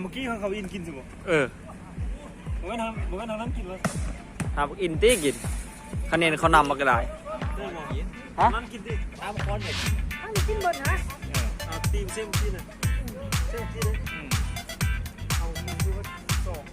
ເມື່ອກີ້ເຂົາ ເຂົາອິນກິນຊິບໍ່? ເອີ ບໍ່ແມ່ນເຮົາ ບໍ່ແມ່ນເຮົານັ້ນກິນແລ້ວ ຫາບັກອິນຕິກິນ ຄະແນນເຂົານຳບັກຫຼາຍ. ໄດ້ບໍ່? ຮະ? ນັ້ນກິນຕິ ຖາມຄອນເດ. ເອົາ ກິນເບິດນະ. ເອີ ເອົາຕີມເຊມກິນນະ ເຊມກິນເດ. ເອົາ ໜຶ່ງຄືວ່າສອງ.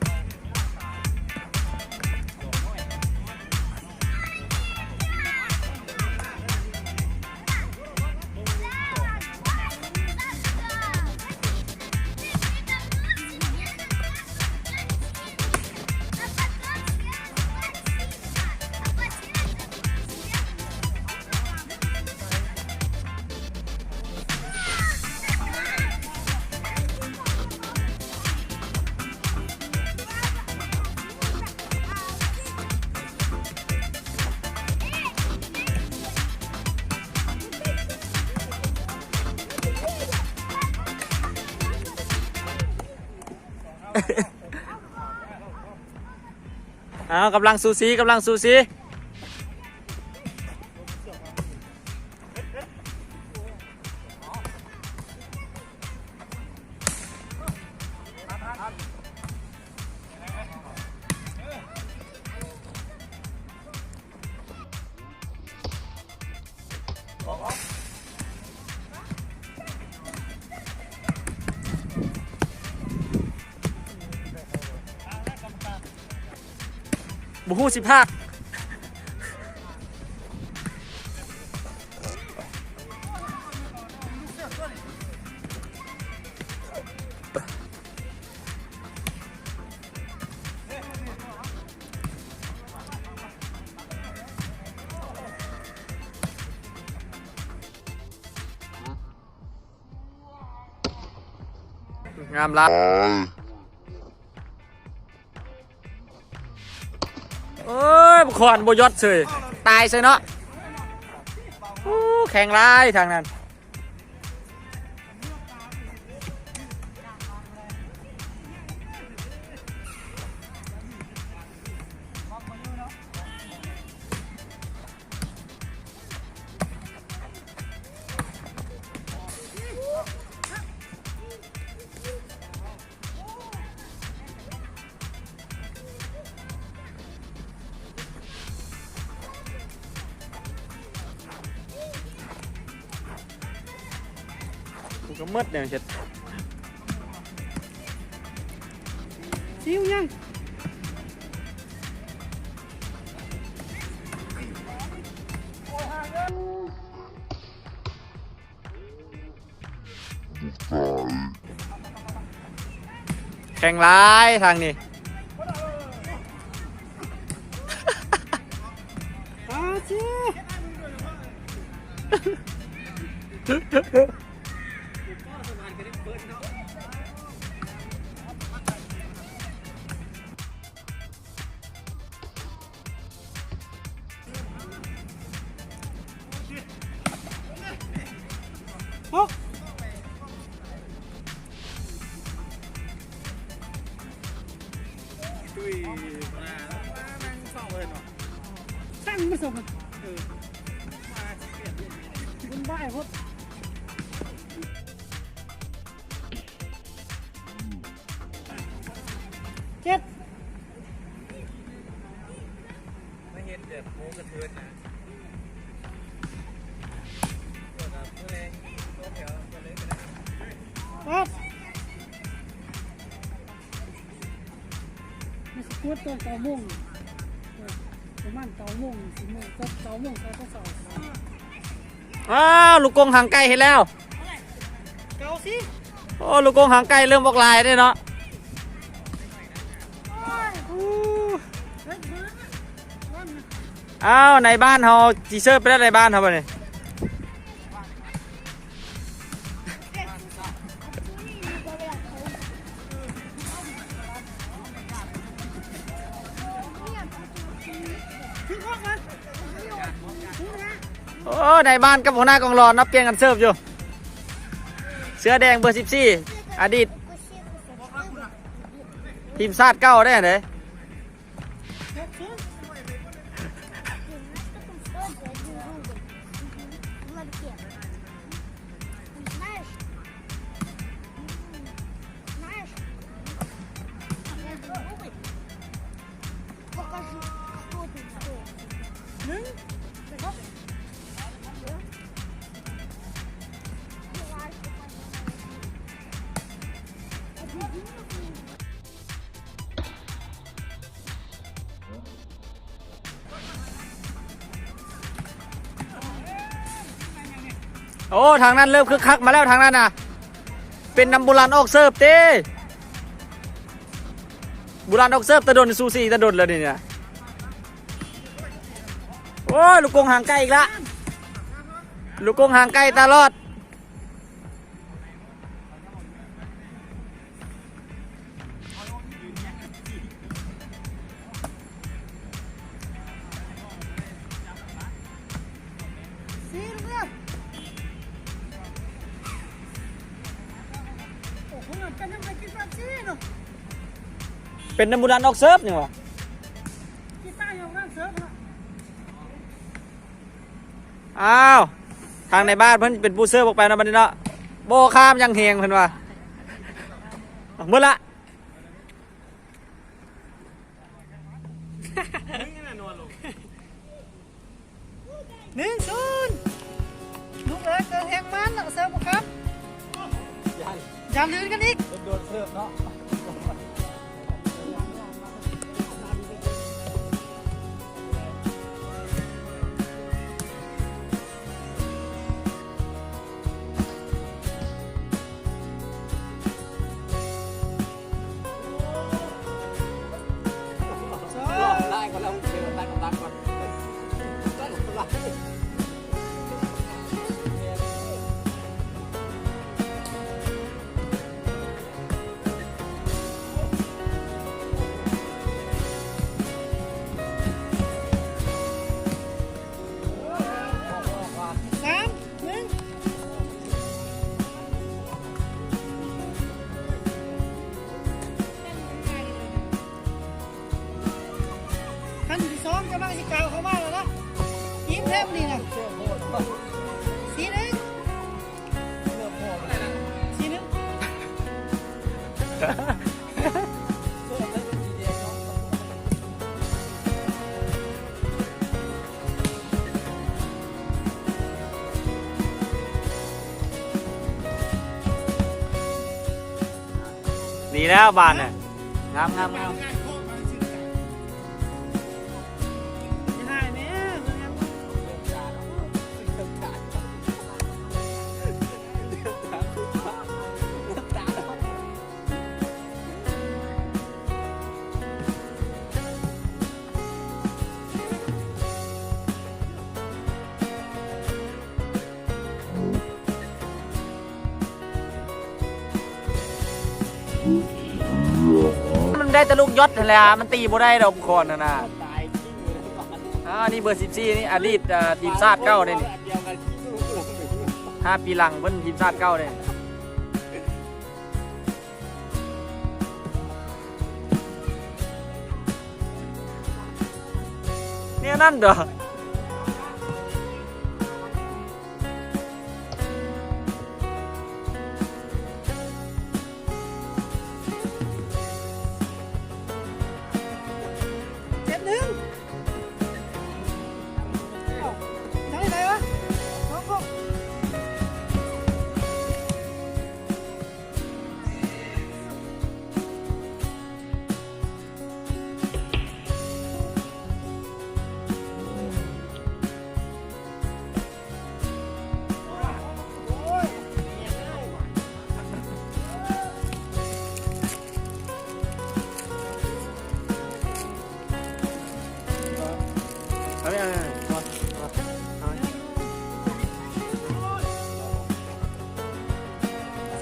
ອ້າວ ກຳລັງສູສີ ກຳລັງສູສີ. ບໍ່ຮູ້ຊິພາກ. ງາມຫຼາຍ. ໂອ້ຍ ບັກຂອນບໍ່ຢອດເສີຍ ຕາຍເສີຍເນາະ. ໂອ້ ແຂງຫຼາຍທາງນັ້ນ. ກໍໝົດແນວເຮັດ ຊິວຍັງ. ແຂງຫຼາຍທາງນີ້. ເຈັດ ມາເຮັດແບບໂຮງກະເທີນນະ ແປດ ມັນຊິກົດຕອນເກົ້າໂມງ ປະມານເກົ້າໂມງ ສິບໂມງ ກົດເກົ້າໂມງ ເກົ້າໂມງເຊົ້າ. ອ້າວ ລູກກົງຫາງໄກເຮັດແລ້ວ ເກົ້າສິບ. ໂອ້ ລູກກົງຫາງໄກເລີ່ມອອກລາຍເດ້ເນາະ. ອ້າວ ໃນບ້ານເຮົາຊິເສີບໄປແລ້ວ ໃນບ້ານເຮົາບັດນີ້. ໂອ້ ນາຍບ້ານກັບຫົວໜ້າກອງຫຼອນເນາະ ປ່ຽນກັນເສີບຢູ່. ເສື້ອແດງເບີສິບສີ່ ອະດີດທີມຊາດເກົ່າເດ້ ເດ້. ໜຶ່ງ ໂອ້ ທາງນັ້ນເລີ່ມຄຶກຄັກມາແລ້ວ ທາງນັ້ນນະ ເປັນນຳບູລານອອກເສີບເຕ້ ບູລານອອກເສີບຕະດົນ ຊູຊີຕະດົນແລ້ວນີ້ນະ. ໂອ້ຍ ລູກກົງຫາງໄກອີກລະ ລູກກົງຫາງໄກຕະຫຼອດ. ເປັນນຳບູລານອອກເສີບນີ້ຫວາ. ອ້າວ ທາງໃນບ້ານເພິ່ນເປັນຜູ້ເສີບອອກໄປເນາະ ບັດນີ້ເນາະ ບໍ່ຄາມຍັງແຮງເພິ່ນວ່າ ໝົດລະ. ໜຶ່ງສູນ ລູກເອີຍ ເກີດແຮງມັນ ເສີບບໍ່ຄັບ ຢ້ານ ຢ້ານລື່ນກັນອີກ ໂດນເສີບເນາະ. ຄັນທີສອງກຳລັງຊິກ້າວເຂົ້າມາແລ້ວເນາະ ອີກແລ້ວນີ້ນະ ສີ່ໜຶ່ງ ສີ່ໜຶ່ງ. ດີແລ້ວບາດນີ້ ງາມໆໆ. ມັນໄດ້ແຕ່ລູກຢອດຫັ້ນແຫຼະ ມັນຕີບໍ່ໄດ້ດອກ ຄອນຫັ້ນນະ. ອ່າ ນີ້ເບີສິບສີ່ ນີ້ ອະດີດ ອ່າ ທີມຊາດເກົ່າເດ້ນີ້ ຫ້າປີຫຼັງເພິ່ນທີມຊາດເກົ່າເດ້. ແນວນັ້ນເດີ. ເຈັດໜຶ່ງ. ເອົ້າ ທາງນີ້ໄດ້ວະ? ສອງຄົນ.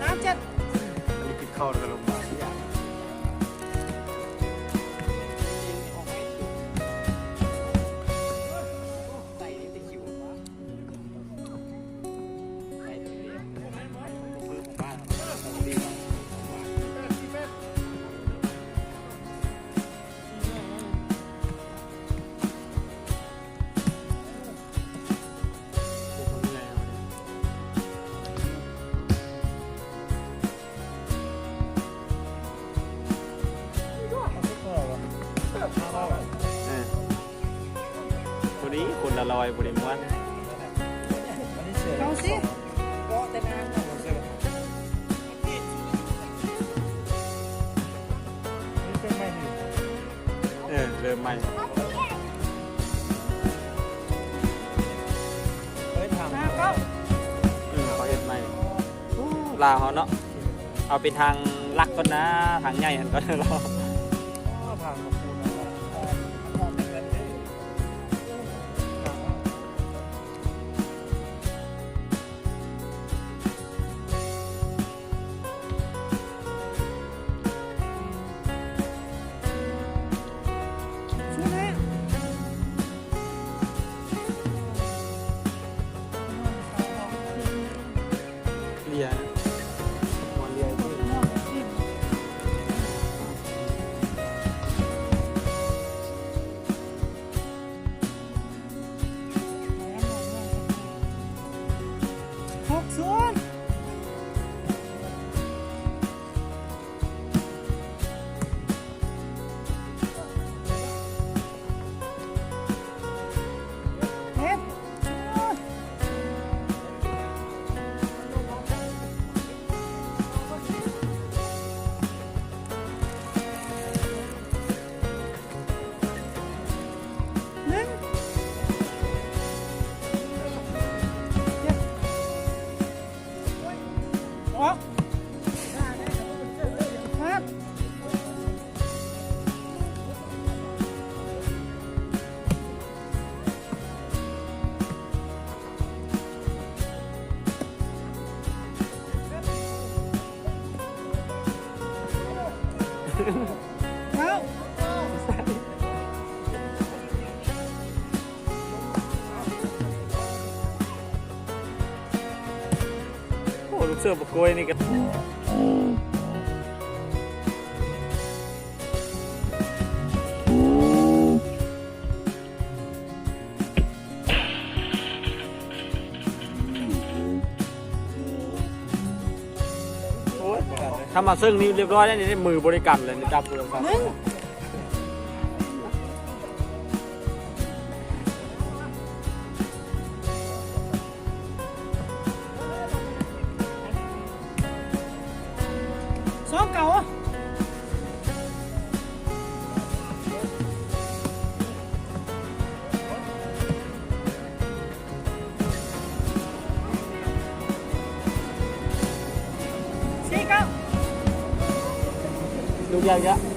ສາມເຈັດ. ອັນນີ້ກິນເຂົ້າແລ້ວກໍລົງມາ. ເ ນີ້ຄົນລະຮ້ອຍບໍ່ໄດ້ມ່ວນ. ເອົາຊິ ເອີ ເລີ່ມໃໝ່. ເອີ ເຂົາເຮັດໃໝ່. ໂອ້ ລາວເຮົາເນາະ ເອົາເປັນທາງຫຼັກກ່ອນນາ ທາງໃຫຍ່ຫັ້ນກ່ອນລາວ. ເລຍ ມ່ວນເລຍ. ຫົກສູນ. ໂອ້ ລູກເສືອບໍ່ໂກຍນີ້ກະ ໂອ້ຍ ທຳມາເຊິ່ງນີ້ລຽບຮ້ອຍແລ້ວນີ້ ມືບໍລິກຳແລ້ວນີ້ ຈັບໂທລະສັບ. ສອງເກົ້າ. ສີ່ເກົ້າ. ລູກໃຫຍ່ເນາະ.